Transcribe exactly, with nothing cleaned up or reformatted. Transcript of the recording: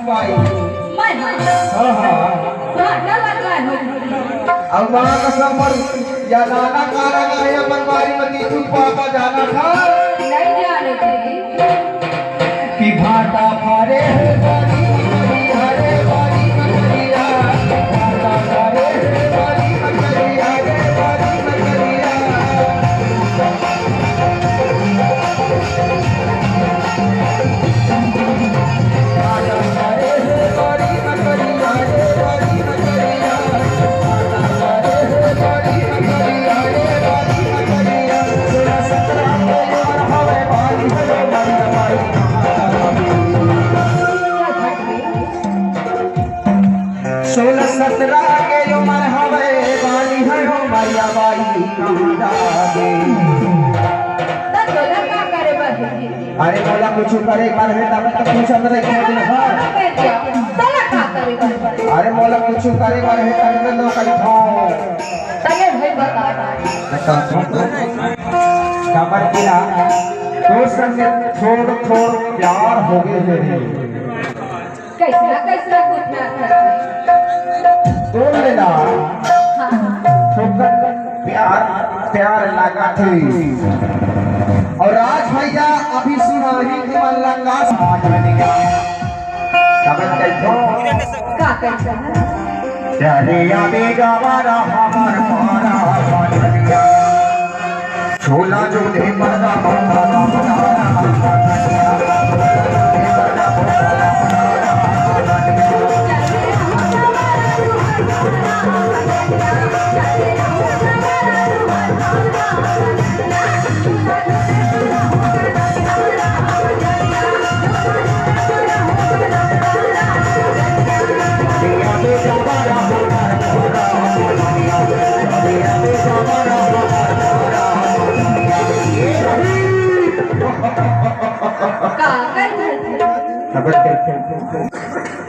भाई। मैं हाँ। हाँ, हाँ। भाटा लगा है। अब वहाँ का सब पर या नाना का लगा है, अपन बारी में तीन पापा जाना था। नहीं जाने थे। कि भाटा फारे है बारी, अरे बारी मकरिया, भाटा फारे है बारी मकरिया, रे बारी मकरिया। सोलह सत्रह के उमर हवे, बानी है हो मरिया बाई। त तोला का करे बर हे? अरे मोला कुछ करे बर हे, तब तो पूछत रही है। हाँ। तोला का करे बर? अरे मोला कुछ करे बर हे, तब तो नो कही था। तले भाई बता। काबर किया? दोस्त संग थोड़ थोड़ प्यार हो गए रे। कैसना, कैसना कुछ ना था। तोड़ लेना। हाँ। ठोकर प्यार, प्यार लगा थे। और राज भैया अभी सुनाही के मन लगा समाज में निकाल। तब कैसे? का कैसे? अरे अभी गवारा हमार पारा बजनिया। छोला जो दे बड़ा बड़ा बड़ा बड़ा। का कर?